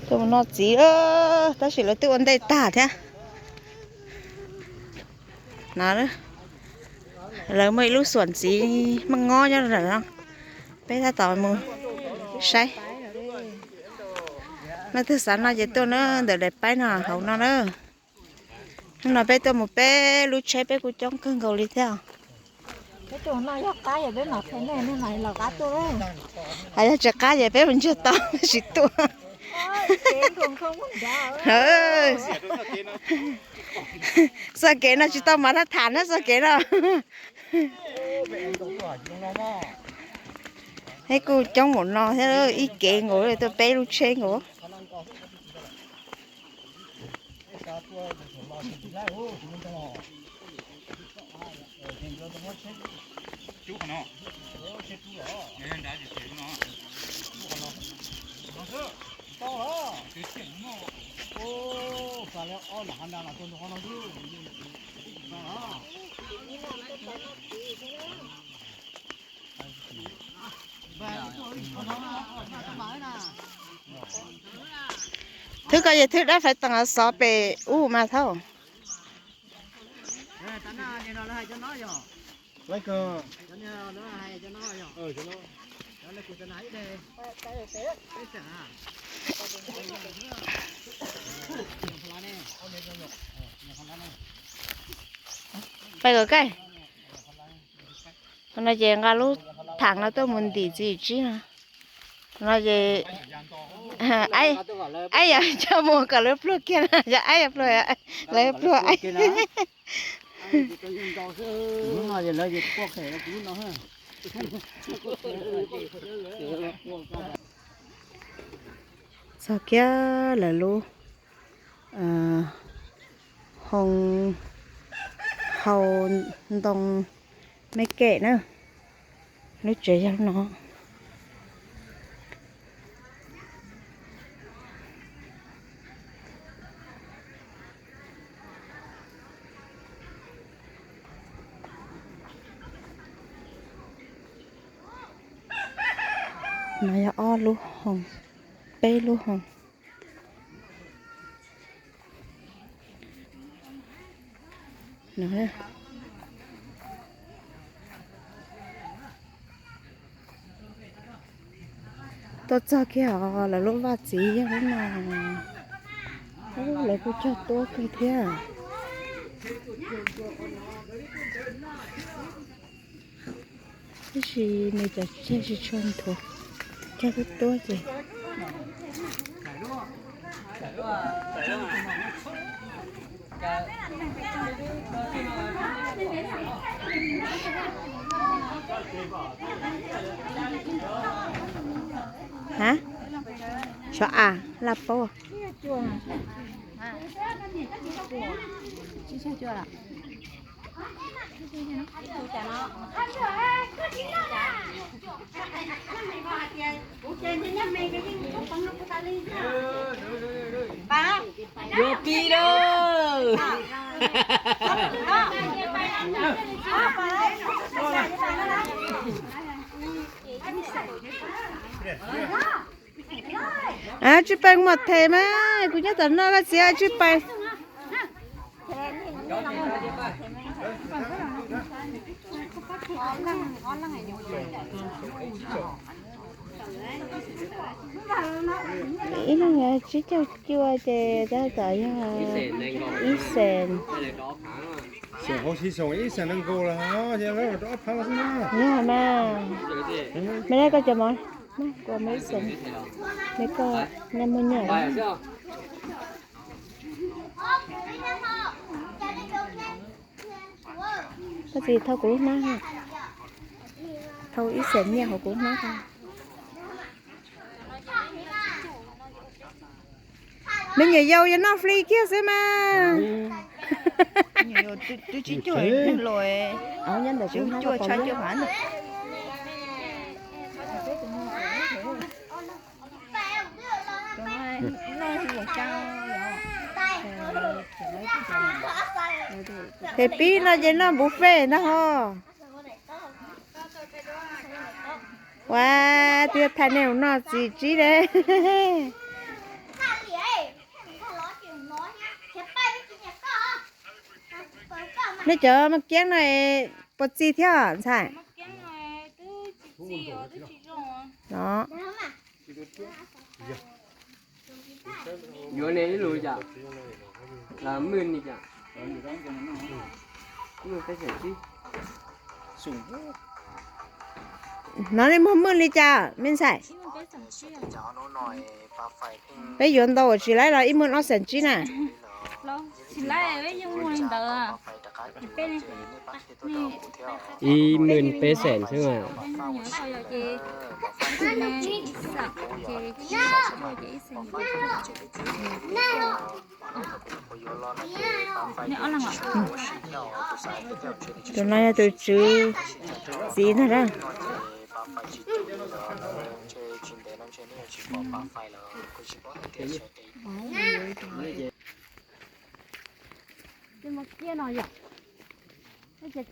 Tuaj mus noj txiv, tab sis lawv twb ua ntej tag thiab. No, lawv muaj ib lub xuam txiv meej ngob nyob ntawm no, peb tab tom mus saib. Leej twg xav noj ces tuaj na, ntawm daim paib no hauv no na. Hnub no peb tuaj mus peb lub tsheb peb kuj coob kawg nkaus li thiab. Hos yog tsis qab ces peb mus ntsiag to peb tsis tuaj. Txoj kev no tsis tau mas thaj tham na txoj kev no. Thiab kuj coob npaum no thiab, ib kev nkaus tuaj peb lub tsheb nkaus. Thwb koj yog thwb dab faiv teev xov pem ub mas thaub. Pais kom kaj. Qhov no ces nqa lub tham no tuaj mus ntim txiv tsib no. No ces, ab, yog coj mus kom lawv pluag kiag na, yog ab yog pluag, lawv pluag ab. Txog kiag lawv lub hoo hau ntoo me kem na. Lub tsev yog no. No yog ob lub hoo, peb lub hoo. Tuaj txog kiag lawv lub vaj txiv yog lub no. Lawv kuj cog tuab kawg thiab. Tab sis nws cov tseg tsis tshua nthuav, cog tuab tuab ces. Hab, xyov a laj paub. Yuav pib lawm. Tswj Pais, kuv mam them mas, kuv nyob tom no koj txiv, Tswj Pais. Ib leeg tsib caug cuaj ces tab tom yog ib xees. Xeem hauv xis xeem ib xees nees nkaum lawm, ces lawv rau ob phav xwb na. Yog mas, me ne koj cov mov, kua me ib xees, me koj nej muaj nyiaj. Koj txiv thauj kuv lub hnab, thauj ib xees nyiaj hauv kuv lub hnab. Me nyuam yaus yog noj fli kiag xwb mas. Twb tsib caug, cuaj tshaj cuaj phav. Ces pib no ces noj buffet ntag ho. Ua, twb thaij nej mus noj txiv tsib ne. Nej cov maj kiab no puas txi thiab ntxhais? No. Yuav li ib lus cas? Los muaj li cas? No nej muag muaj li cas me ntxhais? Peb yuav ntau tsis laib los ib muag ob xees tsib na? Tsis laib, yeej muag li ntawd. Ib muag peb xees xwb mas. Tus no yog tus tswv txiv ntag na. Tus no kiag no yom, ces tsis